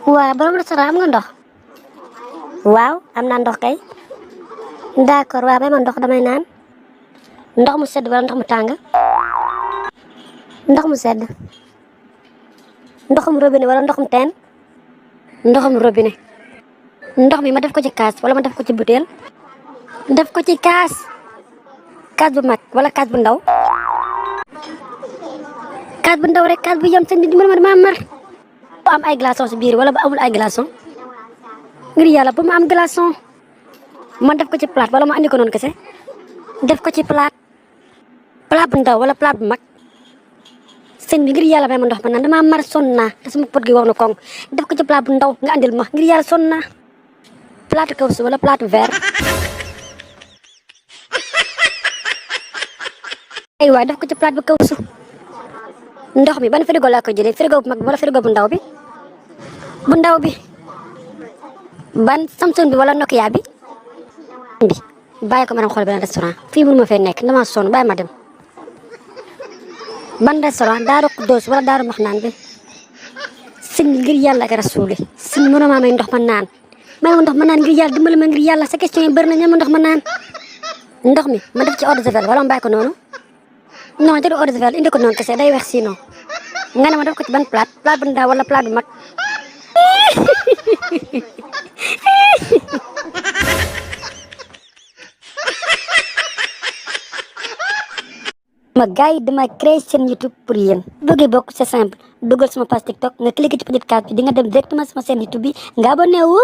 Waa borom restaurant am nga ndox. Waaw am naa ndox kay. D'accord waaw may ma ndox damay naan. Ndox mu sedd wala ndox mu tàng. Ndox mu sedd. Ndoxum robinet wala ndoxum teen. Ndoxum robinet. Ndox mi ma def ko ci kaas wala ma def ko ci butéel. Def ko ci kaas. Kaas bu mag wala kaas bu ndaw. Kaas bu ndaw rek kaas bu yem sëñ bi dimbali ma dama mar. Bu am ay glaçons si biir wala bu amul ay glaçons. Ngir yàlla bu ma am glaçon. Man def ko ci plate wala ma andi ko noonu kese. Def ko ci plate. Plate bu ndaw wala plate bu mag. Sëñ bi ngir yàlla may ma ndox ma naan dama mar sonn naa te sama pot gi wow na koŋ. Def ko ci plate bu ndaw nga andil ma ngir yàlla sonn naa. Plate kawsu wala plate verre. Ay waay def ko ci plate bu kawsu. Ndox mi ban frigo laa ko jëlee frigo bu mag bi wala frigo bu ndaw bi. Bu ndaw bi. Ban Samsung bi wala Nokia bi. Bàyyi ko ma dem xool beneen restaurant fii mënu ma fee nekk dama sonn bàyyi ma dem. Ban restaurant Daaru Xuddoos wala Daaru Maxnaan bi. Sëñ ngir yàlla ak rasuuli sëñ mënoo maa may ndox ma naan. May ma ndox ma naan ngir yàlla dimbali ma ngir yàlla sa question yi bëri na ña ma ndox ma naan. Ndox mi ma def ci eau de javel wala ma bàyyi ko noonu. Non jël eau de javel indi ko noonu kese day weex sinon. Nga ne ma def ko ci ban plate bu ndaw wala plate bu mag. ma gars yi dama créé seen YouTube pour yéen bëggee bokk c'est simple dugal sama page TikTok nga cliquer ci petite case bi di nga dem directement sama chaîne YouTube bi nga abonné wu